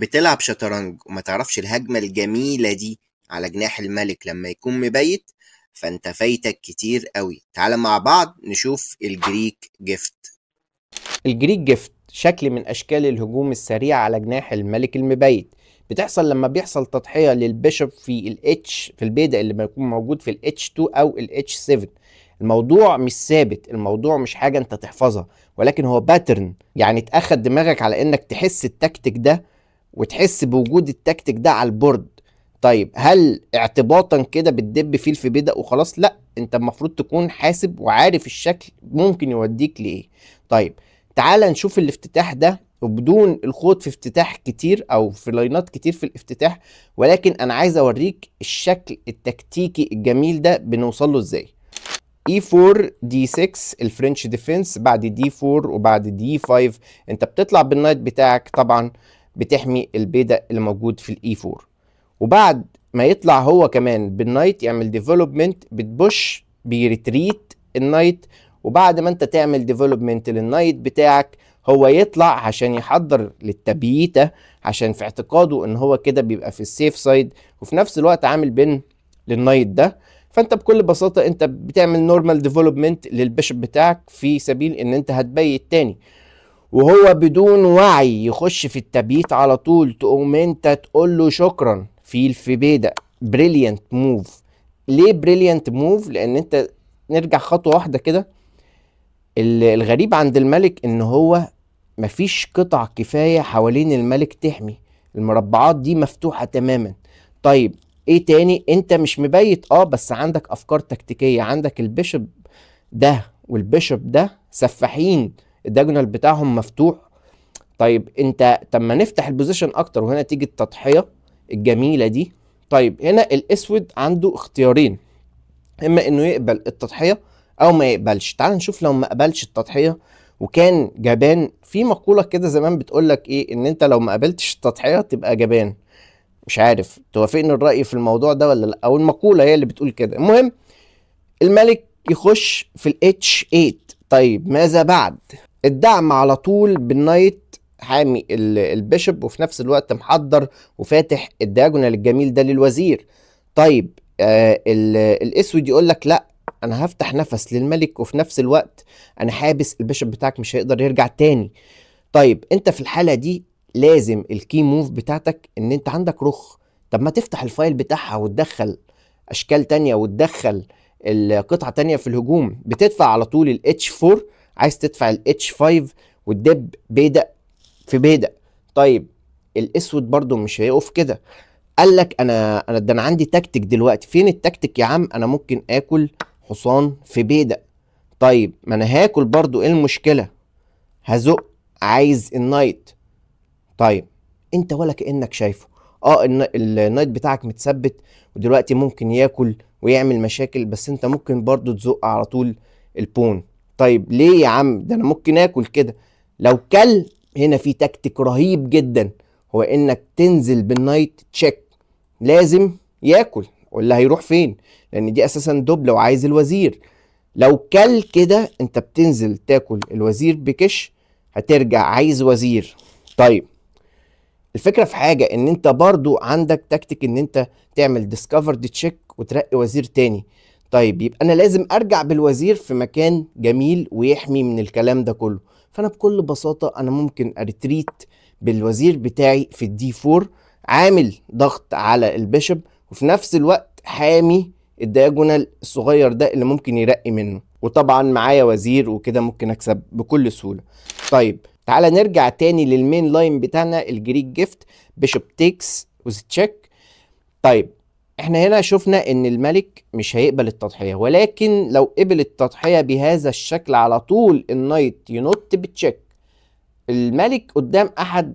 بتلعب شطرنج وما تعرفش الهجمة الجميلة دي على جناح الملك لما يكون مبيت، فانت فايتك كتير قوي. تعال مع بعض نشوف ال Greek Gift. ال Greek Gift شكل من اشكال الهجوم السريع على جناح الملك المبيت، بتحصل لما بيحصل تضحية لل bishop في ال H، في البيدق اللي بيكون موجود في ال H 2 او ال H 7. الموضوع مش ثابت، الموضوع مش حاجة انت تحفظها، ولكن هو pattern، يعني تاخد دماغك على انك تحس التكتيك ده وتحس بوجود التكتيك ده على ال board. طيب هل اعتباطا كده بتدب فيل في بيدق وخلاص؟ لا، انت المفروض تكون حاسب وعارف الشكل ممكن يوديك لايه. طيب تعال نشوف الافتتاح ده، وبدون الخوض في افتتاح كتير او في لاينات كتير في الافتتاح، ولكن انا عايز اوريك الشكل التكتيكي الجميل ده بنوصل له ازاي. E4 D6 ال French Defense، بعد D4 وبعد D5 انت بتطلع بال knight بتاعك، طبعا بتحمي البيدق اللي موجود في ال E4، وبعد ما يطلع هو كمان بال knight يعمل development، بت push بي retreat ال knight، وبعد ما انت تعمل development لل knight بتاعك هو يطلع عشان يحضر للتبييته، عشان في اعتقاده ان هو كده بيبقى في ال safe side، وفي نفس الوقت عامل pin لل knight ده. فانت بكل بساطة انت بتعمل normal development لل bishop بتاعك في سبيل ان انت هتبيت تاني، وهو بدون وعي يخش في التبييت على طول، تقوم انت تقول له شكرا فيل في بيدق. brilliant move. ليه brilliant move؟ لان انت نرجع خطوة واحدة كده، الغريب عند الملك ان هو مفيش قطع كفاية حوالين الملك تحمي، المربعات دي مفتوحة تماما. طيب ايه تاني؟ انت مش مبيت بس عندك افكار تكتيكية، عندك ال bishop ده وال bishop ده سفاحين، ال diagonal بتاعهم مفتوح. طيب انت طب ما نفتح ال position اكتر، وهنا تيجي التضحية الجميلة دي. طيب هنا الاسود عنده اختيارين، اما انه يقبل التضحية او ما يقبلش. تعال نشوف لو ما قبلش التضحية وكان جبان. في مقولة كده زمان بتقولك ايه، ان انت لو ما قبلتش التضحية تبقى جبان. مش عارف توافقني الرأي في الموضوع ده ولا لا، او المقولة هي اللي بتقول كده. المهم الملك يخش في ال H 8. طيب ماذا بعد؟ الدعم على طول بال knight حامي ال bishop، وفي نفس الوقت محضر وفاتح ال diagonal الجميل ده للوزير. طيب الاسود يقول لك لا، انا هفتح نفس للملك، وفي نفس الوقت انا حابس ال bishop بتاعك مش هيقدر يرجع تاني. طيب انت في الحالة دي لازم ال key move بتاعتك ان انت عندك رخ، طب ما تفتح ال file بتاعها وتدخل اشكال تانية وتدخل القطعة تانية في الهجوم. بتدفع على طول ال H 4، عايز تدفع ال H 5 وتدب بيدق في بيدق. طيب الاسود برضو مش هيقف كده، قال لك انا ده انا عندي تكتيك دلوقتي. فين التكتيك يا عم؟ انا ممكن اكل حصان في بيدق. طيب ما انا هاكل برضو، ايه المشكلة؟ هزق، عايز ال knight. طيب انت ولا كأنك شايفه، ال knight بتاعك متثبت ودلوقتي ممكن ياكل ويعمل مشاكل، بس انت ممكن برضو تزق على طول ال pawn. طيب ليه يا عم؟ ده انا ممكن اكل كده. لو كل هنا في تكتيك رهيب جدا، هو انك تنزل بال knight check، لازم ياكل ولا هيروح فين؟ لان دي اساسا double وعايز الوزير. لو كل كده انت بتنزل تاكل الوزير بكش، هترجع عايز وزير. طيب الفكرة في حاجة، ان انت برضو عندك تكتيك ان انت تعمل discovered check وترقي وزير تاني. طيب يبقى انا لازم ارجع بالوزير في مكان جميل ويحمي من الكلام ده كله. فانا بكل بساطة انا ممكن ا retreat بالوزير بتاعي في ال D 4، عامل ضغط على ال bishop، وفي نفس الوقت حامي ال diagonal الصغير ده اللي ممكن يرقي منه، وطبعا معايا وزير وكده ممكن اكسب بكل سهولة. طيب تعالى نرجع تاني لل main line بتاعنا ال Greek Gift، bishop takes with check. طيب احنا هنا شفنا ان الملك مش هيقبل التضحية، ولكن لو قبل التضحية بهذا الشكل على طول ال knight ينط ب check. الملك قدام احد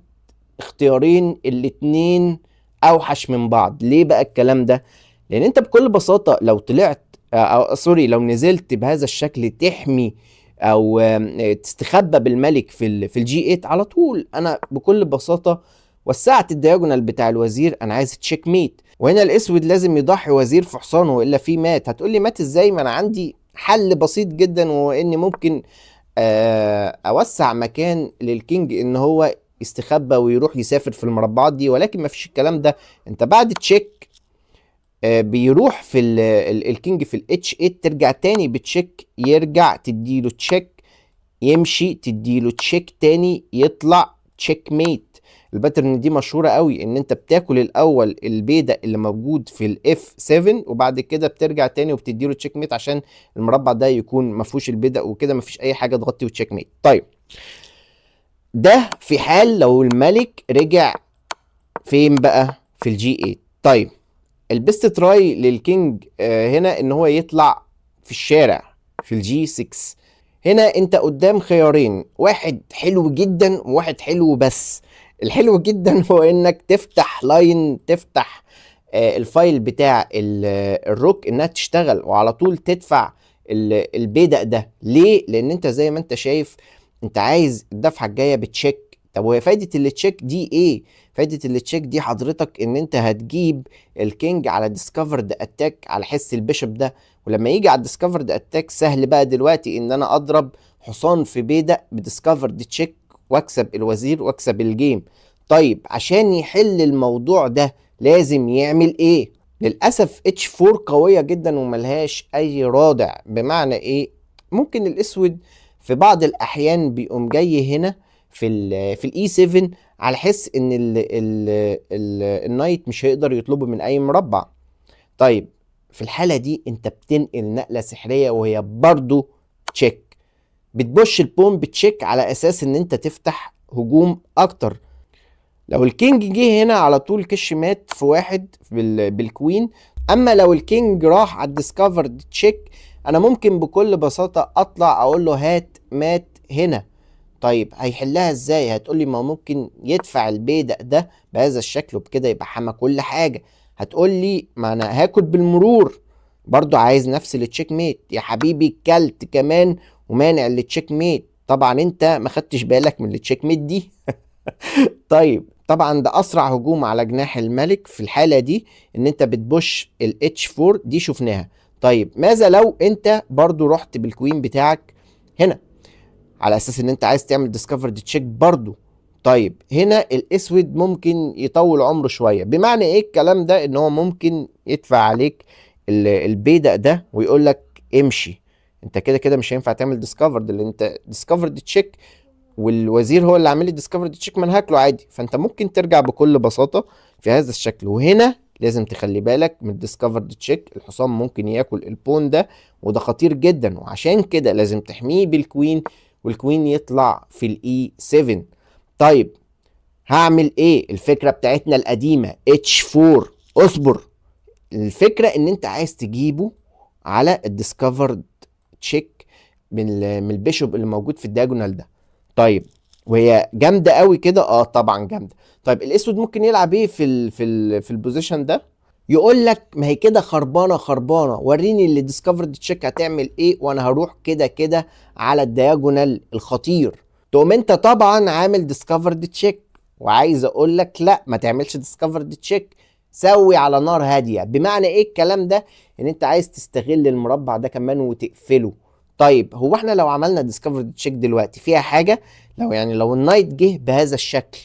اختيارين، الاتنين اوحش من بعض. ليه بقى الكلام ده؟ لان انت بكل بساطة لو طلعت او sorry لو نزلت بهذا الشكل تحمي او تستخبى بالملك في ال G 8 على طول، انا بكل بساطة وسعت ال diagonal بتاع الوزير، انا عايز checkmate. وهنا الاسود لازم يضحي وزير في حصانه والا في مات. هتقول لي مات ازاي؟ ما انا عندي حل بسيط جدا، وهو اني ممكن اوسع مكان لل king ان هو يستخبى ويروح يسافر في المربعات دي، ولكن مفيش الكلام ده. انت بعد check بيروح في ال king في ال H 8، ترجع تاني ب check، يرجع تديله check، يمشي تديله check تاني، يطلع checkmate. ال pattern دي مشهورة قوي، ان انت بتاكل الاول البيدق اللي موجود في ال F 7، وبعد كده بترجع تاني وبتديله checkmate عشان المربع ده يكون ما فيهوش البيدق وكده، ما فيش اي حاجة تغطي و checkmate. طيب ده في حال لو الملك رجع فين بقى؟ في ال G 8. طيب ال best try لل king هنا ان هو يطلع في الشارع في ال G 6. هنا انت قدام خيارين، واحد حلو جدا وواحد حلو بس. الحلو جدا هو انك تفتح line، تفتح ال file بتاع ال rook انها تشتغل وعلى طول تدفع البيدق ده. ليه؟ لان انت زي ما انت شايف انت عايز الدفعة الجاية ب check. طب وهي فايده ال check دي ايه؟ فايده ال check دي حضرتك ان انت هتجيب ال king على discovered attack على حس ال bishop ده، ولما يجي على ال discovered attack سهل بقى دلوقتي ان انا اضرب حصان في بيدق ب discovered check واكسب الوزير واكسب ال game. طيب عشان يحل الموضوع ده لازم يعمل ايه؟ للاسف H 4 قوية جدا وملهاش اي رادع. بمعنى ايه؟ ممكن الاسود في بعض الاحيان بيقوم جاي هنا في ال E 7 على حس ان ال ال ال ال knight مش هيقدر يطلبه من اي مربع. طيب في الحالة دي انت بتنقل نقلة سحرية وهي برضو check، بت push ال pawn ب check على اساس ان انت تفتح هجوم اكتر. لو ال king جه هنا على طول كش مات في واحد بال queen. اما لو ال king راح على ال discovered check انا ممكن بكل بساطة اطلع اقول له هات مات هنا. طيب هيحلها ازاي؟ هتقولي ما ممكن يدفع البيدق ده بهذا الشكل وبكده يبقى حمى كل حاجة. هتقولي ما انا هاكل بالمرور، برضو عايز نفس ال checkmate. يا حبيبي كلت كمان ومانع ال checkmate. طبعا انت ما خدتش بالك من ال checkmate دي. طيب طبعا ده اسرع هجوم على جناح الملك في الحالة دي ان انت بت push ال H 4 دي، شفناها. طيب ماذا لو انت برضو رحت بال queen بتاعك هنا على اساس ان انت عايز تعمل discovered check برضو؟ طيب هنا الاسود ممكن يطول عمره شوية. بمعنى ايه الكلام ده؟ ان هو ممكن يدفع عليك البيدق ده ويقول لك امشي، انت كده كده مش هينفع تعمل discovered اللي انت discovered check والوزير هو اللي عامل لي discovered check، ما انا هاكله عادي. فانت ممكن ترجع بكل بساطة في هذا الشكل. وهنا لازم تخلي بالك من ال discovered check، الحصان ممكن ياكل ال pawn ده وده خطير جدا، وعشان كده لازم تحميه بال queen وال queen يطلع في ال E 7. طيب هعمل ايه؟ الفكرة بتاعتنا القديمة H 4. اصبر، الفكرة ان انت عايز تجيبه على ال discovered check من ال bishop اللي موجود في ال diagonal ده. طيب وهي جامدة قوي كده؟ طبعا جامدة. طيب الاسود ممكن يلعب ايه في ال position ده؟ يقول لك ما هي كده خربانة خربانة، وريني اللي discovered check هتعمل ايه وانا هروح كده كده على ال diagonal الخطير. تقوم انت طبعا عامل discovered check، وعايز اقول لك لا ما تعملش discovered check، سوي على نار هادية. بمعنى ايه الكلام ده؟ ان انت عايز تستغل المربع ده كمان وتقفله. طيب هو احنا لو عملنا discovered check دلوقتي فيها حاجة؟ لو يعني لو ال knight جه بهذا الشكل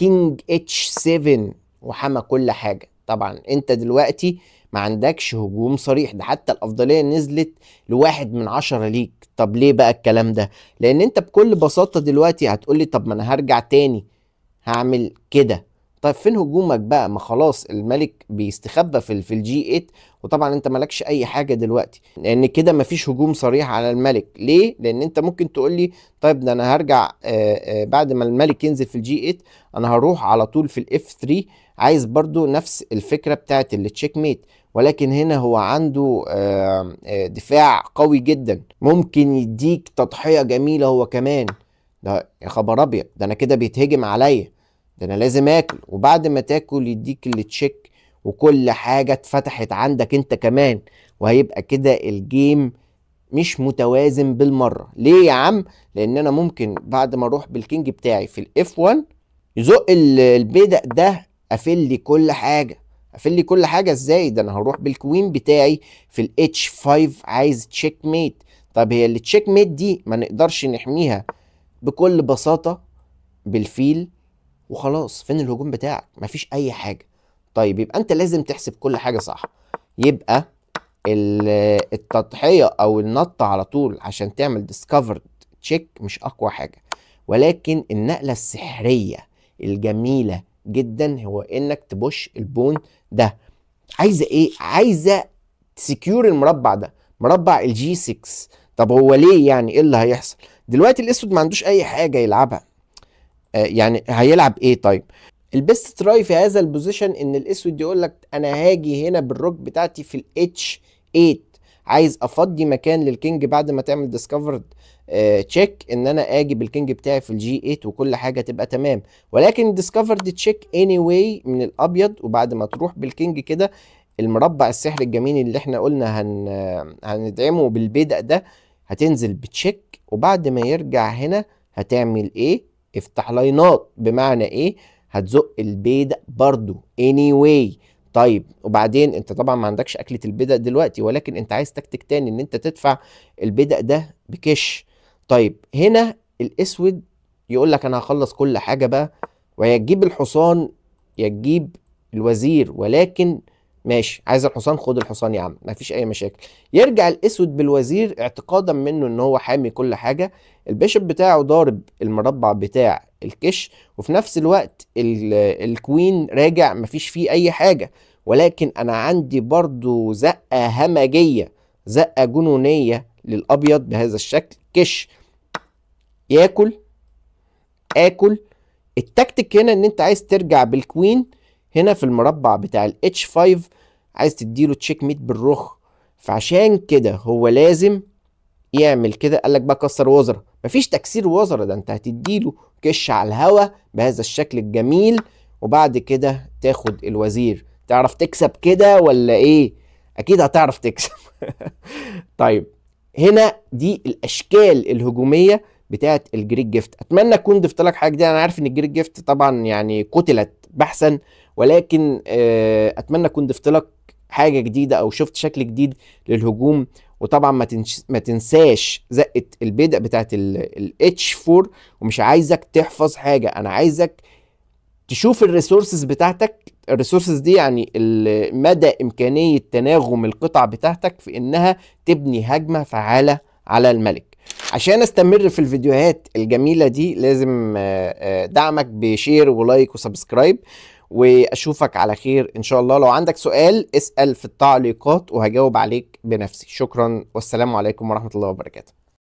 king H 7 وحمى كل حاجة، طبعا انت دلوقتي ما عندكش هجوم صريح، ده حتى الافضلية نزلت ل1 من 10 ليك. طب ليه بقى الكلام ده؟ لان انت بكل بساطة دلوقتي هتقولي طب ما انا هرجع تاني هعمل كده. طيب فين هجومك بقى؟ ما خلاص الملك بيستخبى في ال G 8، وطبعا انت مالكش اي حاجة دلوقتي لان كده مفيش هجوم صريح على الملك. ليه؟ لان انت ممكن تقولي طيب ده انا هرجع بعد ما الملك ينزل في ال G 8 انا هروح على طول في ال F 3، عايز برضو نفس الفكرة بتاعت ال checkmate، ولكن هنا هو عنده دفاع قوي جدا ممكن يديك تضحية جميلة هو كمان. ده يا خبر ابيض، ده انا كده بيتهجم عليا، ده انا لازم اكل. وبعد ما تاكل يديك ال check وكل حاجة اتفتحت عندك انت كمان، وهيبقى كده ال game مش متوازن بالمرة. ليه يا عم؟ لان انا ممكن بعد ما اروح بال king بتاعي في ال F 1 يزق البيدق ده قافل لي كل حاجة. قافل لي كل حاجة ازاي؟ ده انا هروح بال queen بتاعي في ال H 5 عايز checkmate. طب هي ال checkmate دي ما نقدرش نحميها بكل بساطة بالفيل وخلاص. فين الهجوم بتاعك؟ مفيش اي حاجة. طيب يبقى انت لازم تحسب كل حاجة صح. يبقى التضحية او النطه على طول عشان تعمل discovered check مش اقوى حاجة، ولكن النقلة السحريه الجميلة جدا هو انك ت push ال pawn ده. عايزه ايه؟ عايزه ت secure المربع ده، مربع ال G 6. طب هو ليه يعني؟ ايه اللي هيحصل دلوقتي؟ الاسود ما عندوش اي حاجة يلعبها، يعني هيلعب ايه؟ طيب ال best try في هذا ال position ان الاسود يقول لك انا هاجي هنا بال rook بتاعتي في ال H 8، عايز افضي مكان لل king بعد ما تعمل discovered check، ان انا اجي بال king بتاعي في ال G 8 وكل حاجة تبقى تمام. ولكن discovered check anyway من الابيض، وبعد ما تروح بال king كده المربع السحري الجميل اللي احنا قلنا هندعمه بالبيدق ده، هتنزل ب check، وبعد ما يرجع هنا هتعمل ايه؟ افتح line ات. بمعنى ايه؟ هتزق البيدق برضو anyway. طيب وبعدين انت طبعا ما عندكش اكلة البيدق دلوقتي، ولكن انت عايز تكتيك تاني ان انت تدفع البيدق ده بكش. طيب هنا الاسود يقول لك انا هخلص كل حاجة بقى، ويا تجيب الحصان يا تجيب الوزير، ولكن ماشي عايز الحصان خد الحصان يا عم، مفيش اي مشاكل. يرجع الاسود بالوزير اعتقادا منه ان هو حامي كل حاجة، ال bishop بتاعه ضارب المربع بتاع الكش، وفي نفس الوقت ال queen راجع مفيش فيه اي حاجة. ولكن انا عندي برضو زقه همجية، زقه جنونيه للابيض بهذا الشكل، كش ياكل اكل. التكتيك هنا ان انت عايز ترجع بال queen هنا في المربع بتاع ال H 5، عايز تديله checkmate بالرخ، فعشان كده هو لازم يعمل كده. قال لك بقى كسر وزره، مفيش تكسير وزره، ده انت هتديله كش على الهوا بهذا الشكل الجميل، وبعد كده تاخد الوزير. تعرف تكسب كده ولا ايه؟ اكيد هتعرف تكسب. طيب هنا دي الاشكال الهجومية بتاعت ال Greek Gift. اتمنى اكون ضفت لك حاجة جديدة. انا عارف ان ال Greek Gift طبعا يعني قتلت بحثا، ولكن اتمنى اكون ضفت لك حاجة جديدة او شفت شكل جديد للهجوم. وطبعا ما تنساش زقه البيدق بتاعت ال H 4، ومش عايزك تحفظ حاجة، انا عايزك تشوف ال resources بتاعتك. ال resources دي يعني مدى امكانية تناغم القطع بتاعتك في انها تبني هجمة فعاله على الملك. عشان استمر في الفيديوهات الجميلة دي لازم دعمك ب share و like و subscribe، واشوفك على خير ان شاء الله. لو عندك سؤال اسأل في التعليقات وهجاوب عليك بنفسي. شكرا والسلام عليكم ورحمة الله وبركاته.